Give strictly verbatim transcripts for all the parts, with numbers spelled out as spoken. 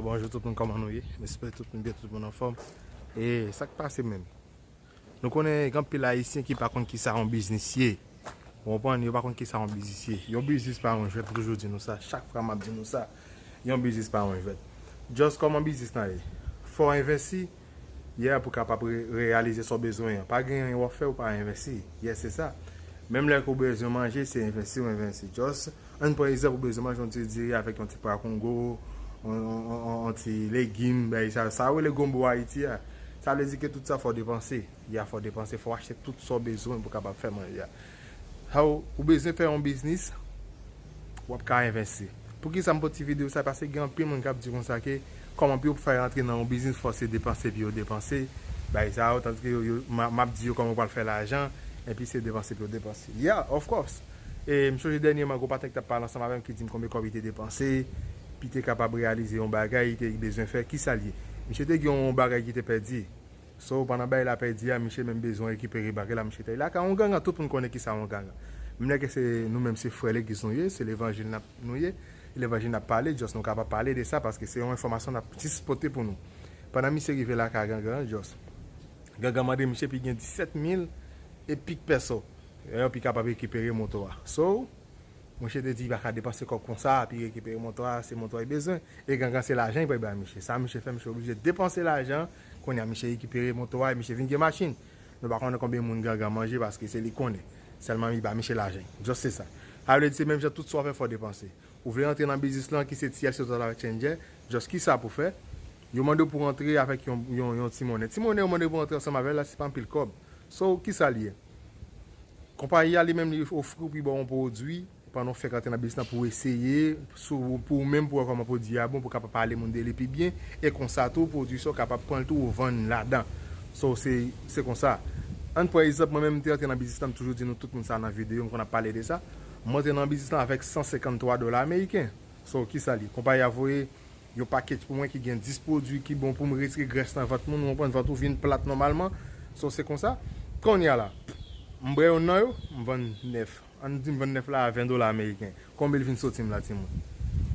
Bonjou tout moun, kòman nou ye? M espere tout moun byen, tout moun anfòm. E sa k pase menm? Nou konnen gen anpil Ayisyen ki pa konn kisa yon biznis ye. Ou konprann? Yo pa konn kisa yon biznis ye. Yon biznis pa yon jwèt, m toujou di nou sa. Chak fwa m ap di nou sa. Yon biznis pa yon jwèt. Just kòman biznis lan ye? Fò w envesti, yeah, pou kapab re- reyalize sa w bezwen an. Pa gen anyen w ap fè ou pa envesti. Yeah, se sa. Menm lè ke w bezwen manje, se envesti ou envesti. Just, ann pran egzanp, ou bezwen manje yon ti diri avèk yon ti pwa kongo, yon, yon, yon, yon ti legim, bagay sa, sa yo rele gonbo Ayiti a. Sa vle di ke tout sa fò w depanse. Yeah, fò w depanse, fò w achte tout sa w bezwen pou kapab fè manje a. How, ou bezwen fè yon biznis, w ap ka envesti. Poukisa m pote ti videyo sa? Paske gen anpil moun k ap di konsa ke kòman pou yo fè rantre nan yon biznis, fò se depanse pou yo depanse, bagay sa yo, tandis ke yo, yo, m a- m ap di yo kòman yo pral fè lajan, epi se depanse pou yo depanse. Yeah, of course. E m sonje dènyèman, gwo patnè ki t ap pale ansanm avè m ki di m konbyen kòb li te depanse, pou li te kapab reyalize yon bagay li te bezwen fè, kisa l ye. Misye te gen yon bagay ki te pèdi. So, pandan bagay la pèdi a, misye menm bezwen rekipere bagay la, misye te lakay yon gangan, tout moun konnen kisa yon gangan. Menm lè ke se nou menm, se frè legliz nou ye, se levanjil n ap, nou ye, levanjil n ap pale, just nou kapab pale de sa, paske se yon enfòmasyon n ap jis pote pou nou. Pandan misye rive lakay gangan, just gangan mande misye pou gen disèt mil e pik pèso, pou li kapab rekipere moto a. So, Monchè te di li pa ka depanse kòb konsa, pou li rekipere moto a, se moto a li bezwen. E gangan se lajan li pral bay misye. Sa misye fè, misye oblije depanse lajan, kounye a misye rekipere moto a, e misye vin gen machin. Nou pa konnen konbyen moun gangan manje, paske se li konnen. Sèlman li ba misye lajan. Just se sa. Sa vle di se menm jan tout sa w ap fè fò w depanse. Ou vle rantre nan biznis lan ki se T L C Total Life Changer, just kisa pou fè? Yo mande w pou rantre avèk yon, yon, yon ti monnen. Ti monnen yo mande w pou rantre ansanm avè l la, se pa anpil kòb. So, kisa l ye? Konpayi a li menm li ofri w pou ba w yon pwodui, pandan w fèk rantre nan biznis lan pou w eseye, sou, pou w menm pou w wè kòman pwodui a bon, pou w kapab pale moun de li pi byen, e konsa tou, pwodui sa w kapab pran l tou, ou vann ladan. So, se, se konsa. Ann pran egzanp, mwen menm m te rantre nan biznis lan, m toujou di nou tout moun sa nan videyo, m konn ap pale de sa. M rantre nan biznis lan avèk san senkanntwa dola ameriken. So, kisa li? Konpayi a voye yon package pou mwen ki gen dis pwodui ki bon pou m retire grès nan vant moun, ou konprann, vant ou vin plat nòmalman. So, se konsa. Kounye a la, m bwè youn nan yo, m vann nèf. Ann di m vann nèf la a ven dola ameriken. Konbyen l vin soti m la, timoun?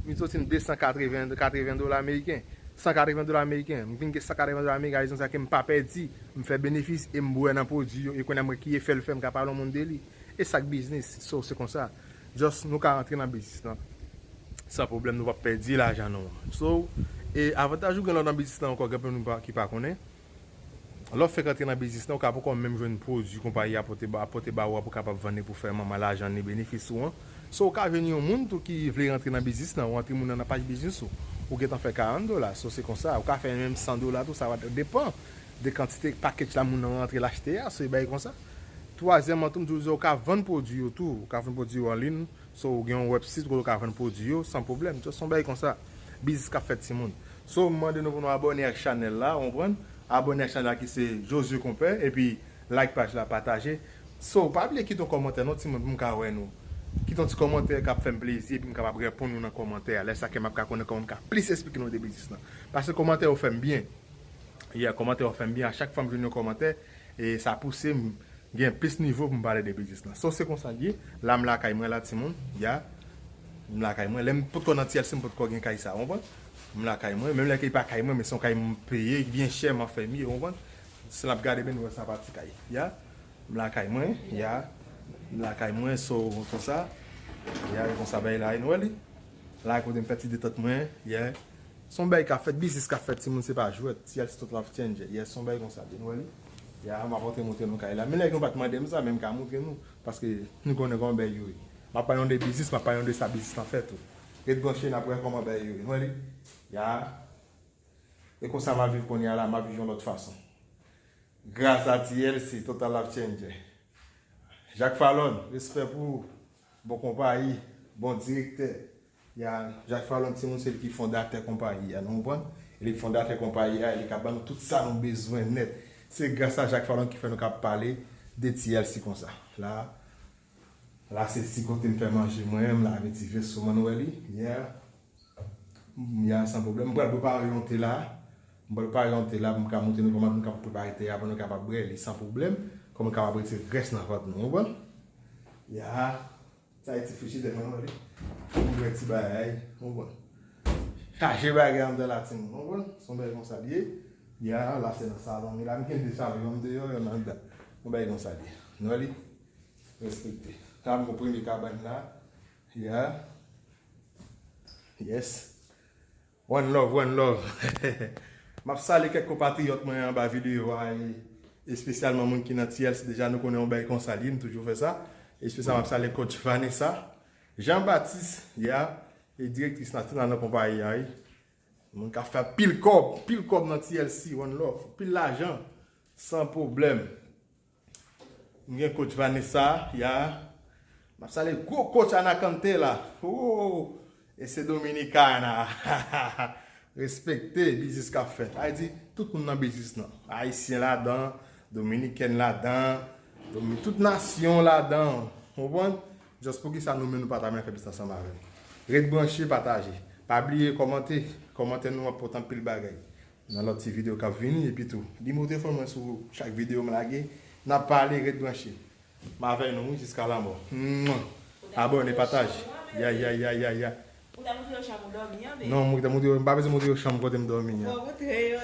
Vin soti m de san katreven, katreven dola ameriken. San katreven dola ameriken. M vin gen san katreven dola ameriken, rezon sa ke m pa pèdi, m fè benefis e m bwè nan pwodui yo. E kounye a m wè ki efè l fè, m ka pale yon moun de li. E sa k biznis. So, se konsa. Just, nou ka rantre nan biznis lan san pwoblèm, nou p ap pèdi lajan nou an. So, e avantaj ou gen lè w nan biznis lan ankò, gen anpil moun pa- ki pa konnen. Lè w fèk rantre nan biznis lan, ou ka poko menm jwenn pwodui konpayi a pote ba, pote ba ou a pou kapab vann li pou fè manman lajan li, benefis ou an. So, ou ka jwenn yon moun tou ki vle rantre nan biznis lan, ou rantre moun nan nan paj biznis ou. Ou gentan fè karant dola, so se konsa. Ou ka fè menm san dola tou, sa va depan de kantite pakèt la moun nan rantre l achte a, so e bagay konsa. Twazyèmman tou, m toujou di w, ou ka vann pwodui yo tou, ou ka vann pwodui yo an liy, so ou gen yon website kote ou ka vann pwodui yo san pwoblèm. So, se yon bagay konsa, biznis k ap fèt timoun. So, m mande nou pou nou abòne ak chanèl la, ou konprann? Abòne ak chanèl la ki se Josué Compère, epi like paj la, pataje. So, pa bliye kite yon kòmantè non timoun pou m ka wè nou. Kite yon ti kòmantè k ap fè m plezi, epi m kapab reponn nou nan kòmantè a. Lè sa ke m ap ka konnen kòman m ka plis esplike nou de biznis lan. Paske kòmantè yo fè m byen. Yeah, kòmantè yo fè m byen. A chak fwa m jwenn yon kòmantè, e sa pouse m gen plis nivo pou m pale de biznis lan. So, se konsa l ye. La, m lakay mwen la, timoun. Ya. M lakay mwen. Lè m potko nan T L C, m potko gen kay sa, w konprann? M lakay mwen. Menm lè ke li pa kay mwen, men se yon kay m peye, byen chè, m ap fè miye, w konprann? Si n ap gade byen, nou wè sa pa ti kay. Ya. M lakay mwen. Ya. M lakay mwen, so, konsa. Ya, e konsa bagay la, nou wè li. La, kote m fè ti detant mwen, ya. Se yon bagay k ap fèt, biznis k ap fèt, timoun, se pa jwèt. T L C Total Life Changer. Yes, se yon bagay konsa, byen wè li. Ya, m ap antre montre nou kay la. Men nèg yo pa t mande m sa, men m ka montre nou. Paske nou konnen kòman bagay yo ye. M ap pale nou de biznis, m ap pale nou de sa biznis lan fè tou. Ret branche, n ap wè kòman bagay yo ye. Nou wè li? Ya. E konsa m ap viv kounye a la, m ap viv yon lòt fason. Gras a T L C, Total Life Changer. Jacques Falon, respè pou ou. Bon konpayi, bon direktè. Ya, Jacques Falon, timoun, se li ki fondatè konpayi a, nou konprann? E li ki fondatè konpayi a, e li k ap ban nou tout sa nou bezwen nèt. Se gras a Jacques Falon ki fè nou ka pale de T L C konsa. La, la se ti kote m fè manje mwen, m lave ti veso mwen, nou wè li? Yeah. Ya, san pwoblèm. M pral prepare yon te la. M pral prepare yon te la pou m ka montre nou kòman pou nou ka prepare te a pou nou kapab bwè li san pwoblèm. Kòman nou kapab retire grès nan vant nou, w konprann? Ya. Sa e ti frijidè mwen, wè li. Pou m bwè ti bagay, w konprann? Chaje bagay anndan la, timoun. Ou konprann? Se yon bagay konsa l ye. Ya, la se nan salon. Men la, m gen de salon, yonn deyò, yonn anndan. Yon bagay konsa l ye. Nou wè li? Respekte. Sa m gon premye kabann la. Ya. Yes. One love, one love. M ap salye kèk konpatriyòt mwen anba videyo a, e espesyalman moun ki nan T L C. Deja nou konnen yon bagay konsa l ye, m toujou fè sa. Espesyalman m ap salye coach Vanessa Jean Baptiste, ya, e direktris nasyonal nan konpayi a, wi. Moun k ap fè pil kòb, pil kòb nan T L C, one love, pil lajan, san pwoblèm. M gen coach Vanessa, ya. M ap salye gwo coach Anacante la. Oh, e se Dominicana. Respekte biznis k ap fèt. Sa vle di, tout moun nan biznis nan. Ayisyen ladan, Dominikèn ladan, Domi-, tout nasyon ladan. Ou konprann? Just poukisa nou menm nou pa ta menm fè biznis ansanm avè l? Ret branche, pataje. Pa bliye kòmante. Kòmantè nou ap pote anpil bagay nan lòt ti videyo k ap vini, epi tou, li mo telefòn mwen sou chak videyo m lage. N ap pale, ret branche. M avè nou, wi, jiska lanmò. Mwah. Abòne, pataje. Ya, ya, ya, ya, ya. Ou ta montre yo chanm ou dòmi an, baby? Non, mwen te montre yo, m pa bezwen montre yo chanm kote m dòmi an. Bon, montre yo.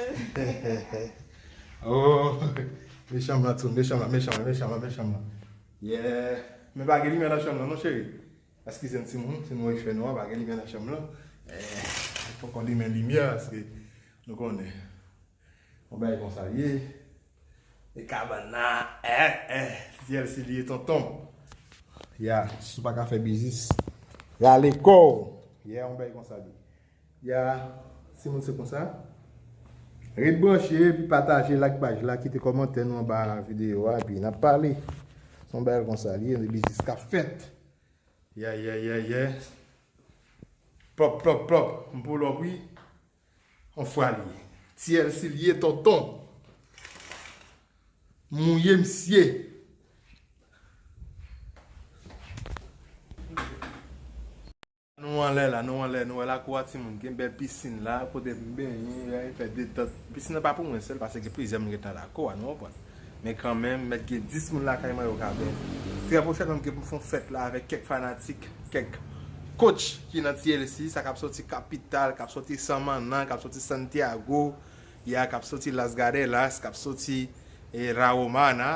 Oh, men chanm lan tou, men chanm lan, men chanm lan, men chanm lan, men chanm lan. Yeah. Men pa gen limyè nan chanm lan, non, cheri. Eskize m, timoun, si nou wè fè nwa, pa gen limyè nan chanm lan. Eh, fòk ou limen limyè, paske nou konnen. Yon bagay konsa l ye. E kabann nan, eh, eh, T L C li ye, tonton. Ya, si w pa ka fè biznis, rale kò w. Ya, yon bagay konsa l ye. Ya, timoun, se konsa. Ret branche, epi pataje, like paj la, kite kòmantè nou anba videyo a, epi n ap pale. Se yon bagay konsa l ye, de biznis k ap fèt. Yeah, yeah, yeah, yeah. Plòp, plòp, plòp. M pull up, wi. On fwa li ye. T L C li ye, tonton. Mouye misye. Nou anlè la, nou anlè, nou wè lakou a, timoun. Gen bèl pisin la, kote m benyen, fè detant. Pisin nan pa pou mwen sèl, paske gen plizyè moun ki nan lakou a, nou konprann. Men kanmenm, mèt gen dis moun lakay mwen, yo ka bèl. Trè pwochènman, m gen pou m fè yon fèt la avèk kèk fanatik, kèk coach ki nan T L C, sa k ap soti kapital, k ap soti Samaná, k ap soti Santiago, ya, k ap soti Las Gadelas, k ap soti, eh, La Romana,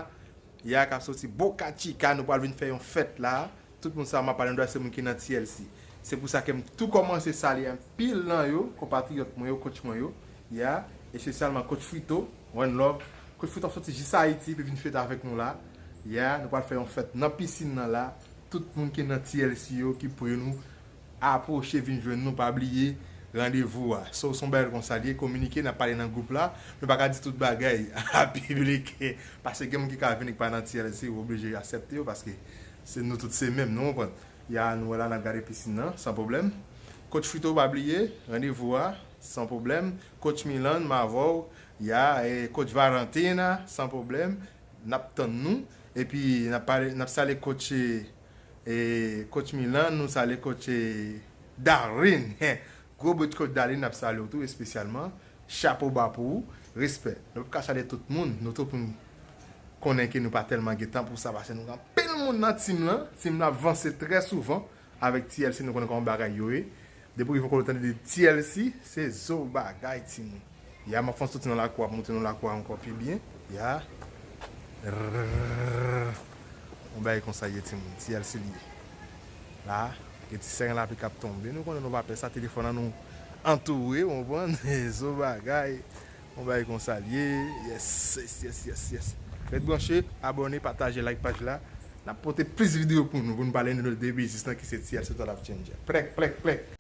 ya, k ap soti Boca Chica, nou pral vin fè yon fèt la. Tout moun sa m ap pale, nou dwe se moun ki nan T L C. Se pou sa ke m tou kòmanse salye anpil nan yo, konpatriyòt mwen yo, coach mwen yo, ya, espesyalman coach Frito, one love. Coach Frito ap soti jis Ayiti, pou vin fete avèk nou la. Ya, nou pral fè yon fèt nan pisin nan la. Tout moun ki nan T L C yo, ki pre nou, apwoche, vin jwenn nou, pa bliye, randevou a. So, se yon bagay konsa l ye, kominike, n ap pale nan gwoup la, nou pa ka di tout bagay a piblik, paske gen moun ki ka vin ki pa nan T L C, ou oblije aksepte yo, paske se nou tout se menm, nou konprann. Ya, nou wè la, n ap gade pisin nan, san pwoblèm. Coach Frito, pa bliye, randevou a, san pwoblèm. Coach Milan, m avè w, ya, e coach Valentina, san pwoblèm. N ap tann nou. Epi, n ap pale, n ap salye coach, e, coach Milan, nou salye coach, e, Darlene. Gwo bout coach Darlene, n ap salye w tou, espesyalman. Chapo ba pou ou. Respè. Nou p ap ka salye tout moun. Nou tout moun konnen ke nou pa tèlman gen tan pou sa, paske nou gen anpil moun nan team lan. Team lan ap vanse trè souvan avèk T L C, nou konnen kòman bagay yo ye. Depi w rive yon kote w tande de T L C, se zo bagay, timoun. Ya, m ap fè yon soti nan lakou a, pou montre nou lakou a ankò pi byen. Ya. Rrrr. Yon bagay konsa ye, timoun. T L C li ye. La, gen ti seren lapli k ap tonbe. Nou konnen nou pa pè sa, telefòn an nou antoure, w konprann? Zo bagay. Yon bagay konsa l ye. Yes, yes, yes, yes, yes. Ret branche, abòne, pataje, like paj la. N ap pote plis videyo pou nou, pou nou pale nou de biznis lan ki se T L C Talk Changer. Plèk, plèk, plèk.